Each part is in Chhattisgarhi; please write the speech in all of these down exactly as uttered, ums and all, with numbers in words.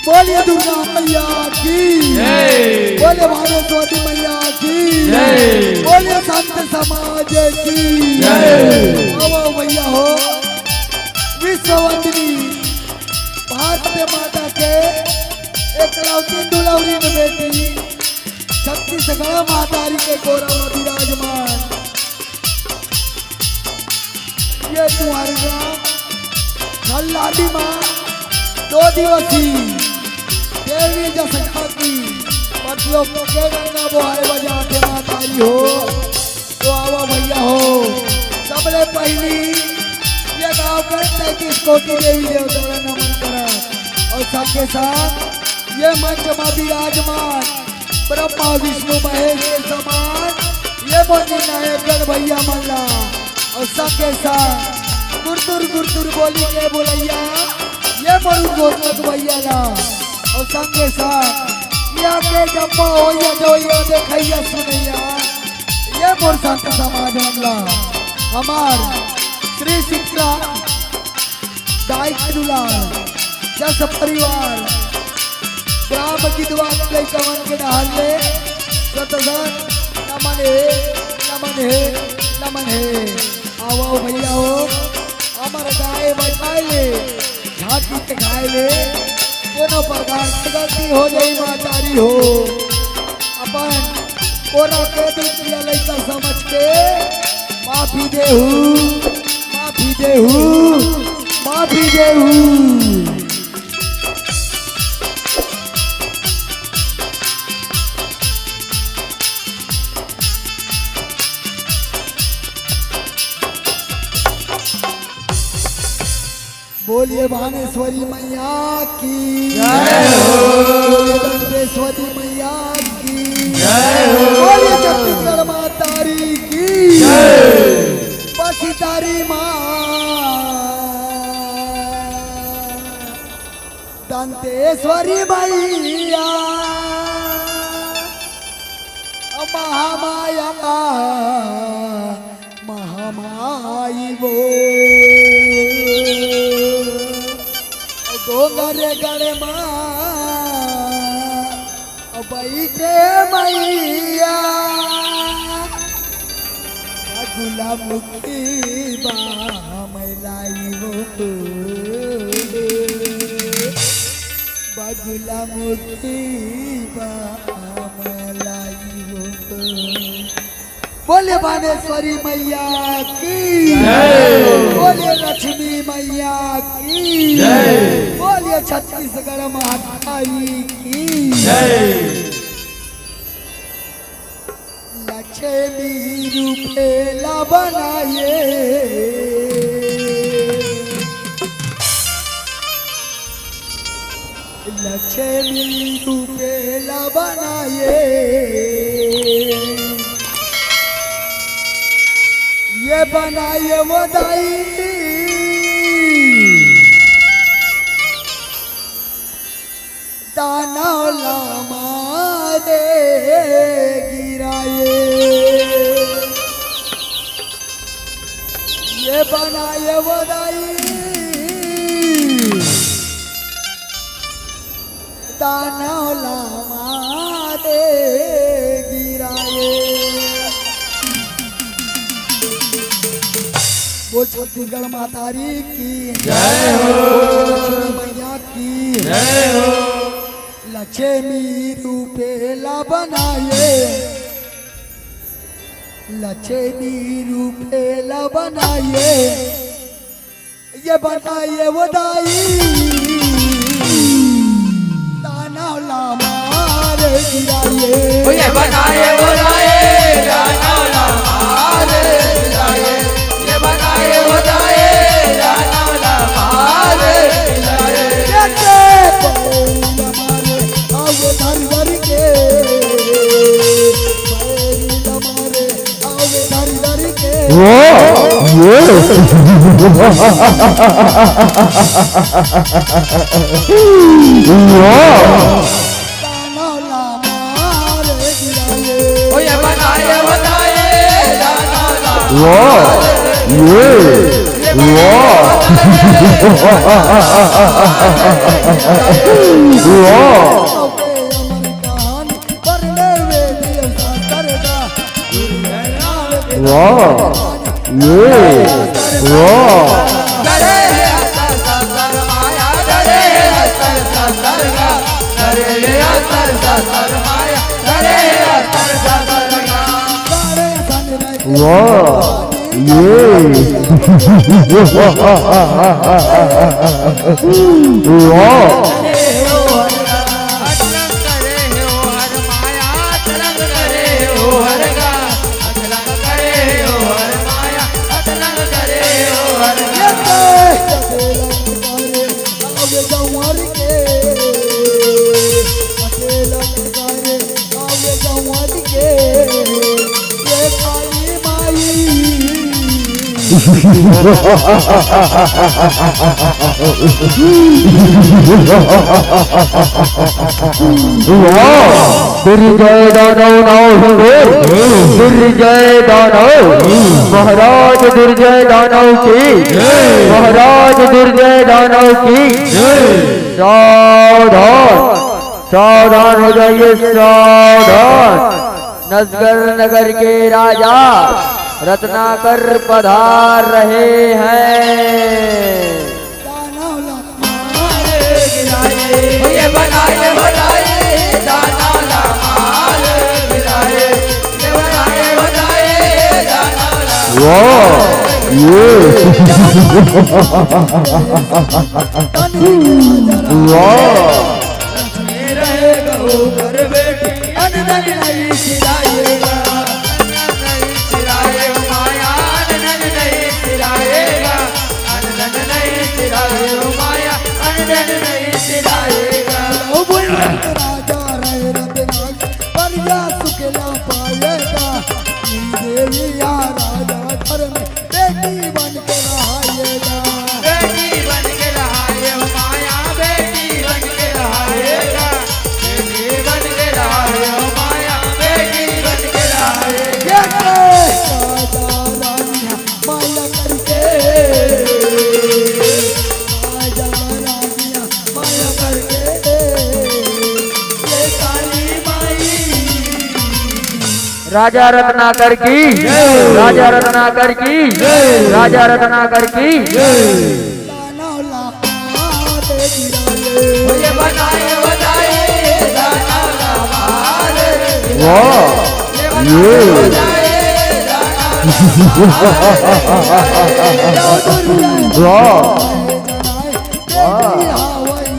बोलिए दुर्गा मैया की। जय। बोलिए भावेश्वरी मैया की। जय। बोलिए संत समाज की। जय। आओ भैया हो, विश्ववंदिनी भारत माता के एकलौती दुलौरी में बेटी छत्तीसगढ़ महतारी के कोरा में विराजमान ये तुम्हारे गांव हल्लाडी माँ दो दिवसीय देवी दशहरा की मतलब के गंगा बोहाए बजाते महतारी हो। तो आवा भैया हो, सबले पहली ये गांव के तैंतीस कोटि देवी देवता ला नमन करा और साथ के साथ ये मंच में विराजमान ब्रह्मा विष्णु महेश के समान ये मोर निर्णायक गण भैया मन ला और संगे संग गुरतुर गुरतुर बोली के बोलैया ये मोर उद्घोषक भैया ला और संगे संग यहाँ के जम्मा होइया जोइया देखैया सुनैया ये मोर संत समाज मन ला हमार श्री शिक्षा दाई के दुलार, जस परिवार, ग्राम गिदवा के लइका मन के डहार ले, सतगन नमन हे, नमन हे, नमन हे। आओ, आओ भैया हो, हमर गाय बजाए ले, झांकी के खाए ले, कोनो प्रकार के गलती हो जाई महतारी हो। अपन कोरा के दुखिया लइका समझ के माफी देहू, माफी देहू, माफी देहू। बोलिए बानेश्वरी मैया की जय हो। बोलिए दंतेश्वरी मैया की जय हो। बोलिए छत्तीसगढ़ महतारी की जय। बसितारी माँ दंतेश्वरी मैया महामाया महामाई वो डोंगर गढ़ माँ बैठे मैया बगुला मुखी बा मैं लाई वो बगुला मुखी बा मैं लाई वो। बोले बानेश्वरी मैया की जय। बोले लक्ष्मी मैया की जय। बोले छत्तीसगढ़ महाकाली की जय। लक्ष्मी रूपेला बनाए लक्ष्मी रूपेला बनाए ये बनाए वो दाई दाना ला मारे गिराए ये बनाए वो दाई दाना ला मारे गिराए। बोल छत्तीसगढ़ महतारी की जय हो। लक्ष्मी मैया की जय हो। लक्ष्मी रूपेला बनाए लक्ष्मी रूपेला बनाए ये बनाए वो दाई दाना ला मारे गिराए। ओ ये बनाए वो दाई दाना ला मारे गिराए। ये बनाए वो दाई दाना ला मारे गिराए। ये ते पैरी ला मारे आओ धर धर के पैरी ला मारे आओ धर धर के। वाह, ये। वाह। वाह, ये। वाह। वाह। वाह। ये। वाह। वाह। ये। वाह। वाह। दुर्जय दानव नाव हिंदोर, दुर्जय दानव, महाराज दुर्जय दानव की, महाराज दुर्जय दानव की। सावधान, सावधान हो जाइए, सावधान। नसगर नगर के राजा रत्नाकर पधार रहे हैं। वाह, ये। वाह। राजा रत्नाकर की, राजा रत्नाकर की, राजा रत्नाकर की। वाह, ये। वाह। वाह,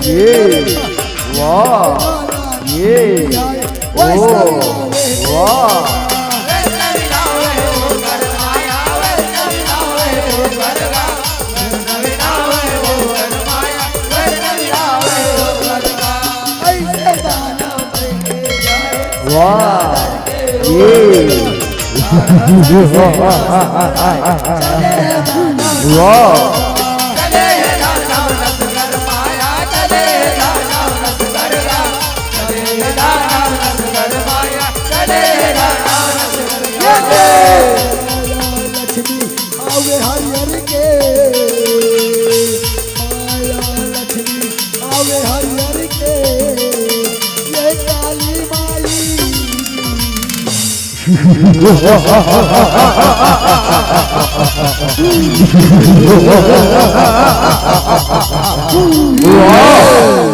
ये, वाह, ये, ओ, वाह। वाह, ये। वाह।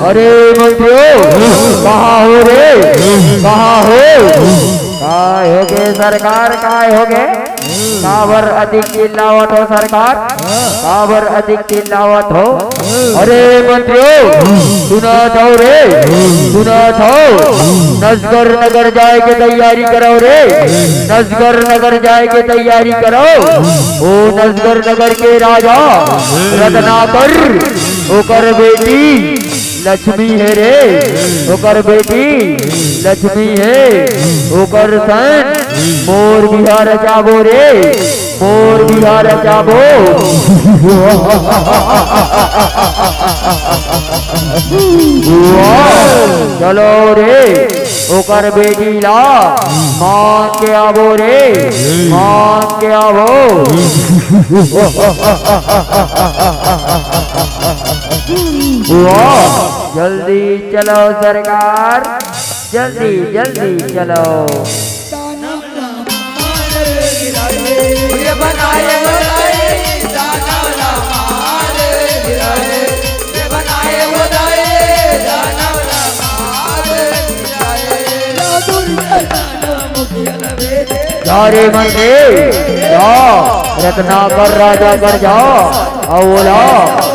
अरे मंत्रियों, कहाँ हो रे, कहाँ हो? काय होगे सरकार, काय होगे? काबर अधिक चिल्लावत हो सरकार? काबर अधिक चिल्लावत हो? अरे मंत्रियों, सुनत हो रे, सुनत हो? नसगर नगर जाए के तैयारी करो रे, नसगर नगर जाए के तैयारी करो। ओ नसगर नगर के राजा रत्नाकर, ओकर बेटी लक्ष्मी हे रे, ओकर बेटी लक्ष्मी हे, ओकर संग मोर बिहा रचाबो रे, मोर बिहा रचाबो। वाह, चलो रे। ओकर बेटी ला मांग के आबो रे, मांग के आबो। वाह, जल्दी चलो सरकार, जल्दी जल्दी चलो। जा रे मन रे, जा, रत्नाकर राजा कर जा, अउ ओला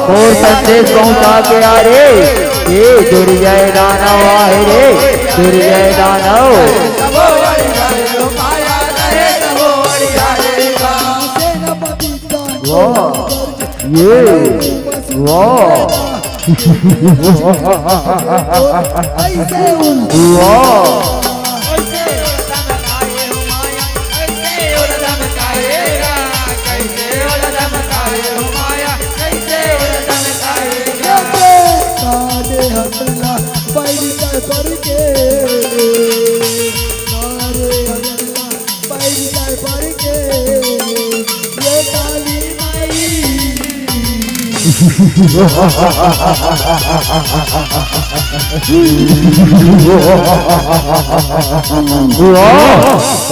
मोर संदेश पहुंचा के आ रे। ए दुर्जय दानव आहे रे, दुर्जय दानव। वाह, ये, वाह। वाह। वाह!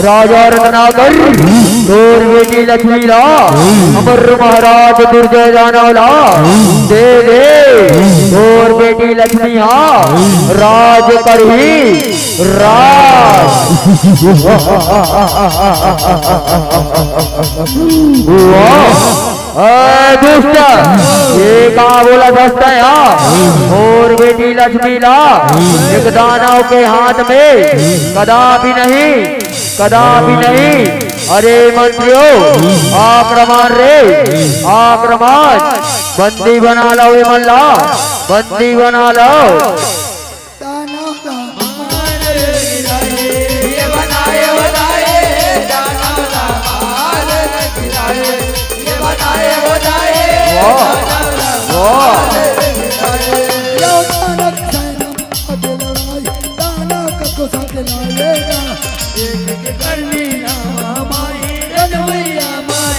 राजा रत्नाकर, तोर बेटी लक्ष्मी ला, अमर महाराज दुर्जय दानव ला, दे दे, तोर बेटी लक्ष्मी हा, राज करही, राज। वाह! ए दुष्ट, ये का बोला दस्ता या? मोर बेटी लक्ष्मी ला एक दानव के हाथ में कदापि नहीं, कदापि नहीं। अरे मंत्रियों, आक्रमण रे, आक्रमण! बंदी बना लो ये मन ला, बंदी बना लो। वाह, वाह।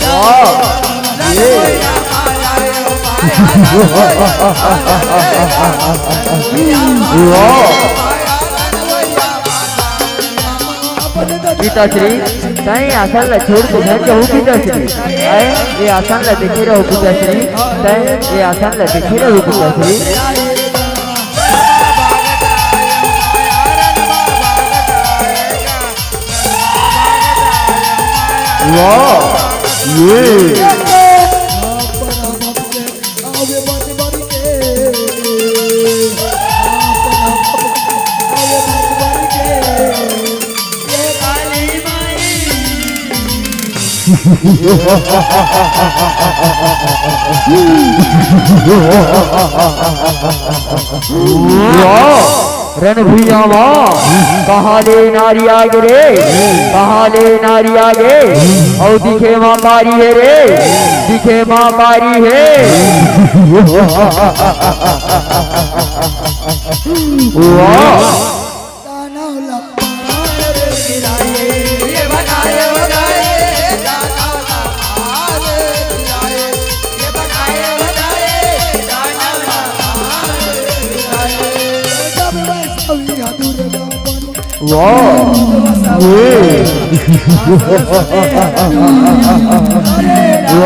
वाह, ये। वाह। पिताश्री, तैं आसन ल छोड़ के झन जाहू पिताश्री। आए, ये आसन ल देखे रहू पिताश्री। तैं ये आसन ल देखे रहू पिताश्री। वाह, ये। वाह! रण भुइयां मा कहाँ ले नारी आगे रे, कहाँ ले नारी आगे, अउ दिखे मा पारी हे रे, दिखे मा पारी हे। वाह! वाह! ये!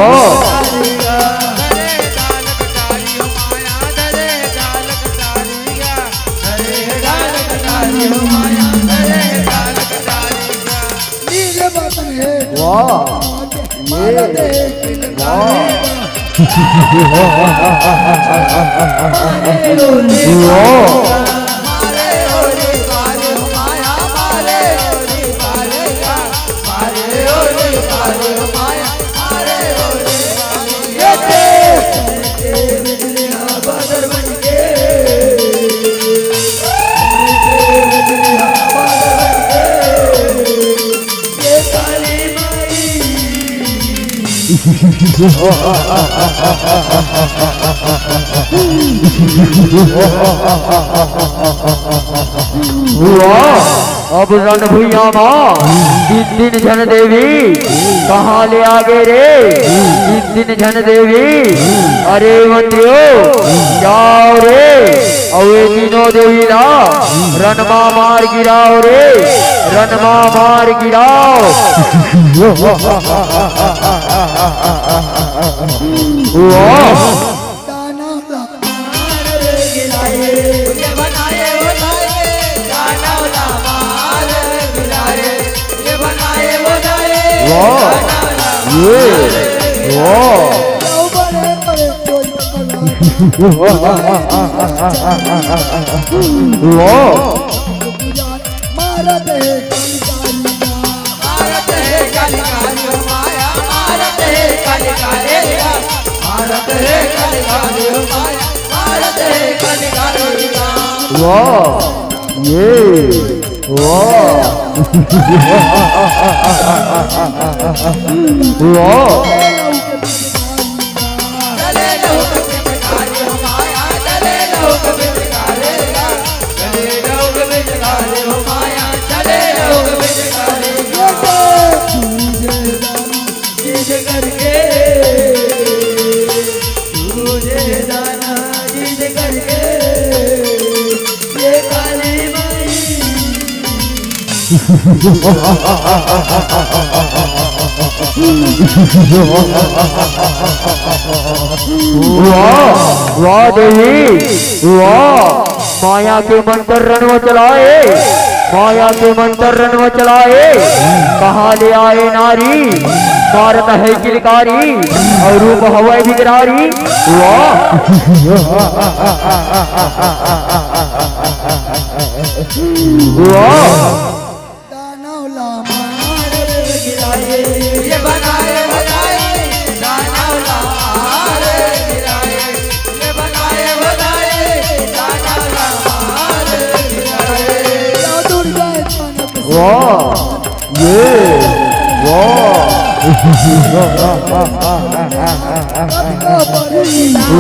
वाह! वाह! ये! वाह! वाह! वाह! अब रन भुइयां मा तीन तीन झन देवी कहां ले आगे रे? तीन तीन झन देवी, अरे मंत्रियो, जाओ रे, अउ ए तीनों देवी ला रन मा मार गिराओ रे, रन मा मार गिराओ। वाह। वाह। ये। वाह। वाह। मारत हे कलिकारी माया, मारत हे कलिकारी माया, मारत हे कलिकारी माया, मारत हे कलिकारी माया, मारत हे कलिकारी माया। वाह, ये, वाह। वाह। वाह, वाह देवी, वाह। माया के मंतर रन म चलाए, माया के मंतर रन म चलाए। कहां ले आए नारी, मारत हे किलकारी, अउ रूप हवय बिकरारी। वाह। वाह। दानव ला मार गिराए, ये बनाए बनाए, दानव ला मार गिराए, ये बनाए बनाए, दानव ला मार गिराए। या दुर्गा दानव के वाह, ये, वाह।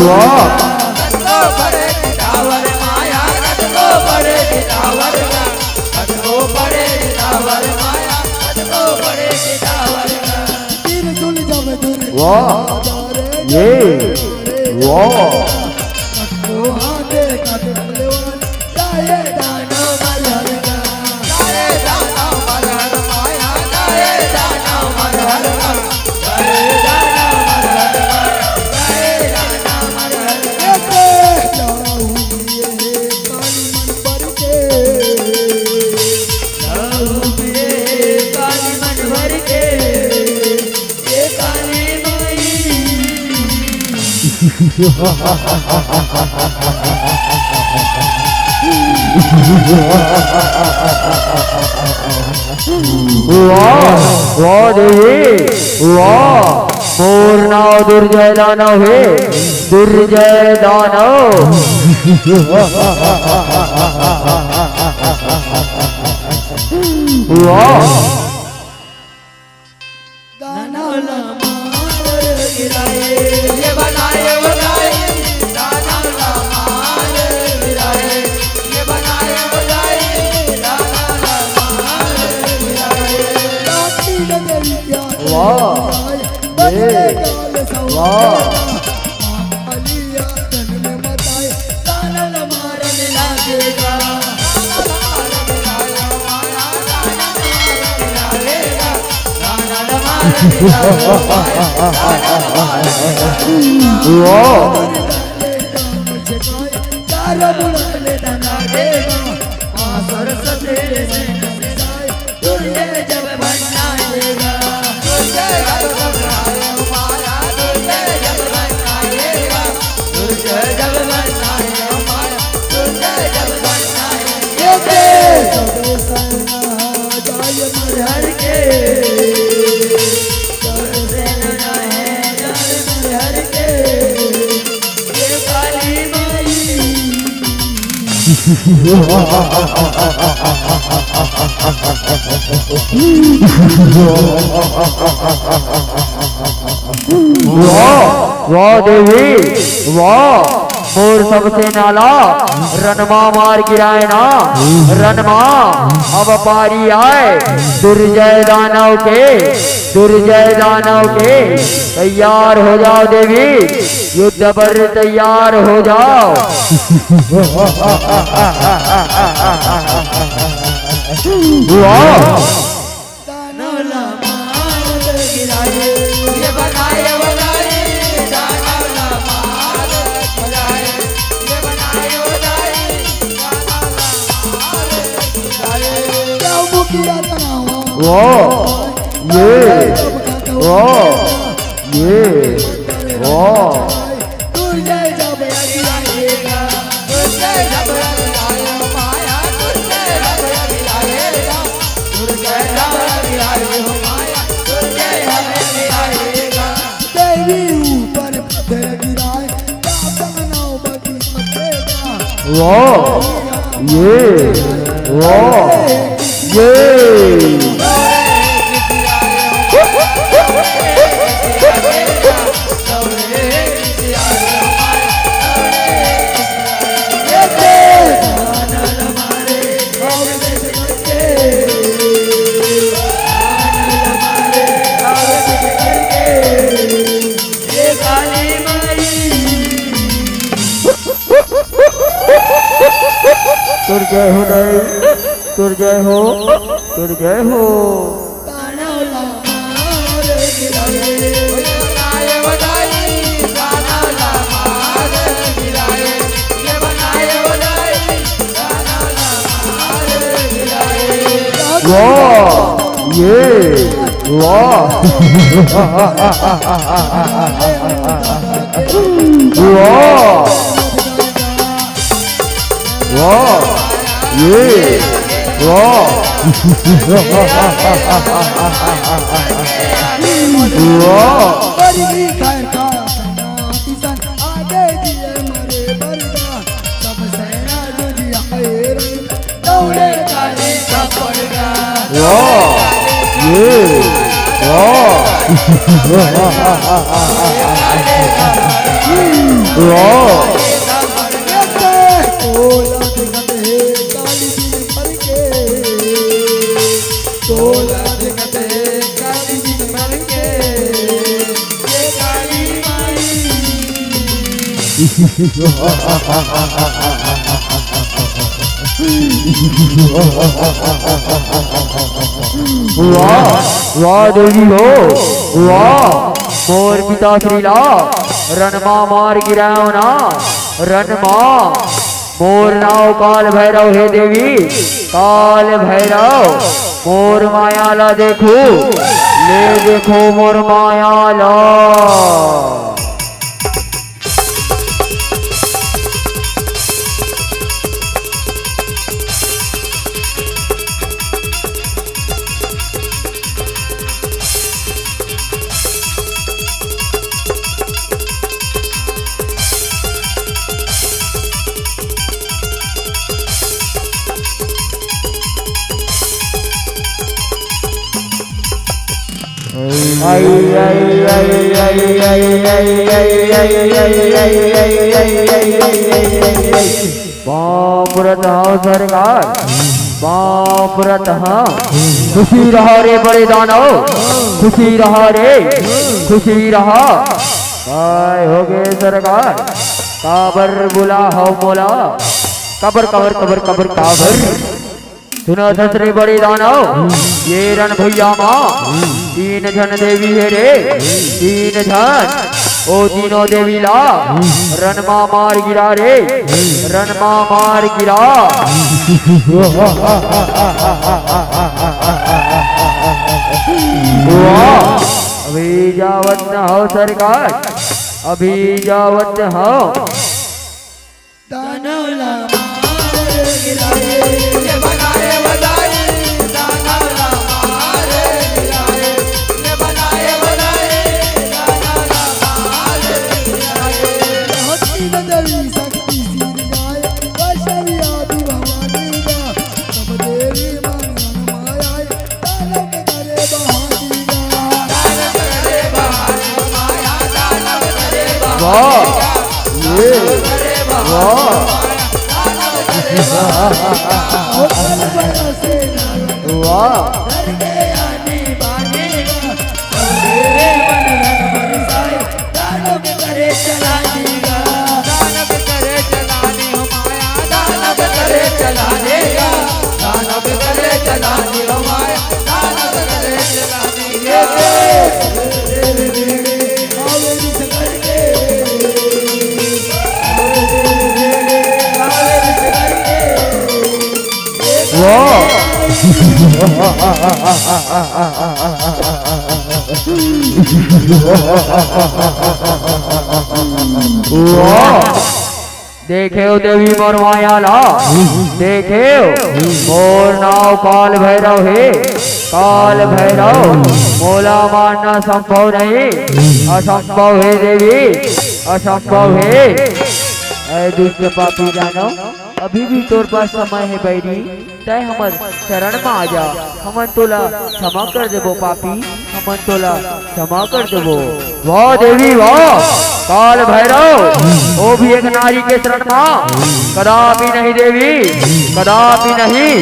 वाह। वाह, ये, वाह। वाह, वाह देवी, वाह। मोर नाव दुर्जय दानव हे, दुर्जय दानव। वाह। दानव ला मार गिराए, ये बनाए बनाए, दानव ला मार गिराए, ये बनाए बनाए, दानव ला मार गिराए। राती नगरिया वाह। बजरे ये। गाल सवा। वाह। अलिया तन में मताए, दानव ला मारन लागेगा। वाह। वाह, वाह देवी, वाह। मोर सब सेना ला रण मा मार गिराए ना, रण मा अब पारी आए दुर्जय दानव के, दुर्जय दानव के। तैयार हो जाओ देवी, युद्ध पर तैयार हो जाओ। वाह। क्या मुखिया तनाव? वाह, ये, वाह, ये, वाह। देवी ऊपर पत्थर गिराए, दानव बदी मचेगा। वाह, ये, वाह, ये। तोर जय हो दाई, तोर जय हो, तोर जय हो। वाह, ये, वाह। वाह। वाह, ये, वाह। वाह। बड़ी खैर का सन्नाटी सन, आगे जिए मरे बरदा, सब सेना जुझिया ए रंग, दौड़े काले का पड़दा। वाह, ये, वाह। वाह। तोला देखत हे काली दिन भर के, तोला देखत हे काली दिन भर के, ये काली माई। वाह, वाह देवी हो, वाह। मोर पिताश्री ला रण मा मार गिरायो ना, रण मा। मोर नाव काल भैरव हे देवी, काल भैरव। मोर माया ला देखू, ले देखो मोर माया ला। पाँव परत हव सरकार, पाँव परत हव। खुशी रहा रे बड़े दानव, खुशी रहा रे, खुशी रहा। काय होगे सरकार, काबर बुला हव मोला? काबर, काबर, काबर, काबर, काबर? सुनत हस रे बड़े दानव, ये रण भुइयां मा तीन झन देवी हे रे, तीन झन। ओ तीनों देवी ला रण मा मार गिरा रे, रण मा मार गिरा। वाह, अभी जावत हव सरकार, अभी जावत हव। दानव ला मार गिराए, ये बनाए बनाए, दानव ला मार गिराए, ये बनाए बनाए, दानव ला मार गिराए। बहुत ही नजर शक्ति सिर जाए, वैष्णवी आदि भवानी दा, सब देवी मन मन माया, दानव के करे बहानी दा। वाह, ये। वाह। वाह। वाह। वाह। देखेव देवी मोर माया ला, देखेव मोर नाव काल भैरव हे, काल भैरव मोला मारना संभव नहीं, असंभव हे देवी, असंभव हे। ऐ दुष्ट पापी दानव, अभी भी तोर पास समय हे बैरी, तैं हमर शरण म आ जा, हमन तोला क्षमा कर देबो पापी, हमन तोला क्षमा कर देबो। वाह देवी वाह, काल भैरव, वो भी एक नारी के शरण म, कदापि नहीं देवी, कदापि नहीं।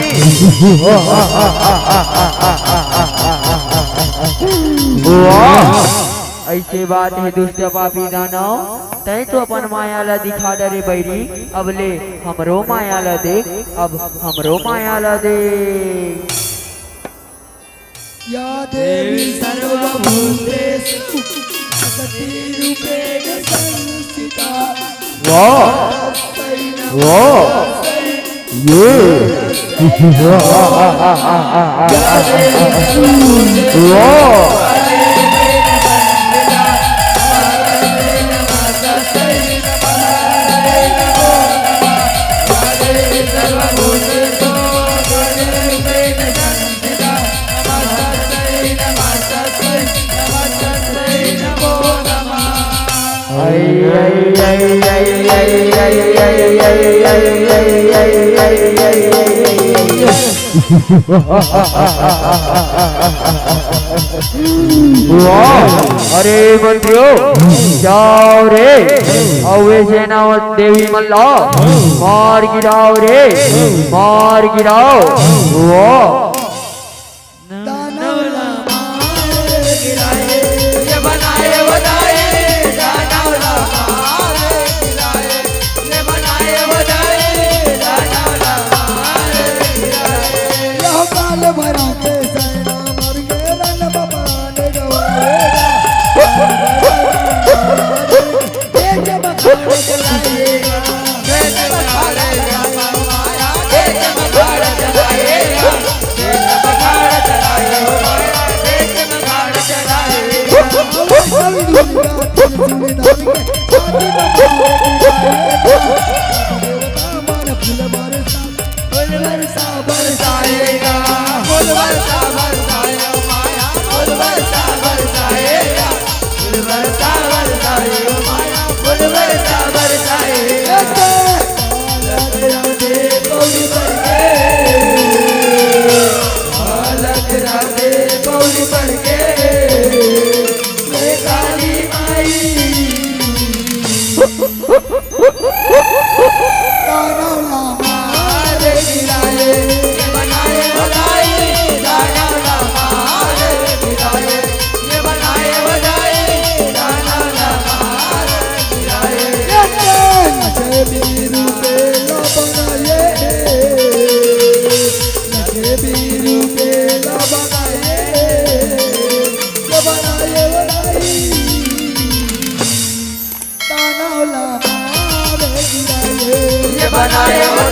वाह, ऐसे बात हे दुष्ट पापी दानव, तैं तो अपन माया ला दिखा डरे बैरी, अब ले हमरो माया ला देख, अब हमरो माया ला देख। या देवी सर्वभूतेषु शक्तिरूपेण संस्थिता। वाह। तस्मै नमः। वाह। ये। वाह। वाह, अरे मंत्रियों, जाओ रे, अउ ए सेना देवी मन ला मार गिराओ रे, मार गिराओ। वाह। दानव ला मार गिराए, ये बनाए वो दाई, दानव ला मार गिराए, ये बनाए वो दाई, दानव ला मार गिराए। यह काल भैरव के सेना मर के रण बपान गवाए। फूल बरसा बरसाएगा, फूल बरसा बरसाए ओ माया, फूल बरसा बरसाएगा, फूल बरसा बरसाए ओ माया, फूल बरसा बरसाए। बालक राधे पौड़ी बन के, बालक राधे पौड़ी बन के, हे काली माई। दानव ला मार गिराए। ये बनाए हो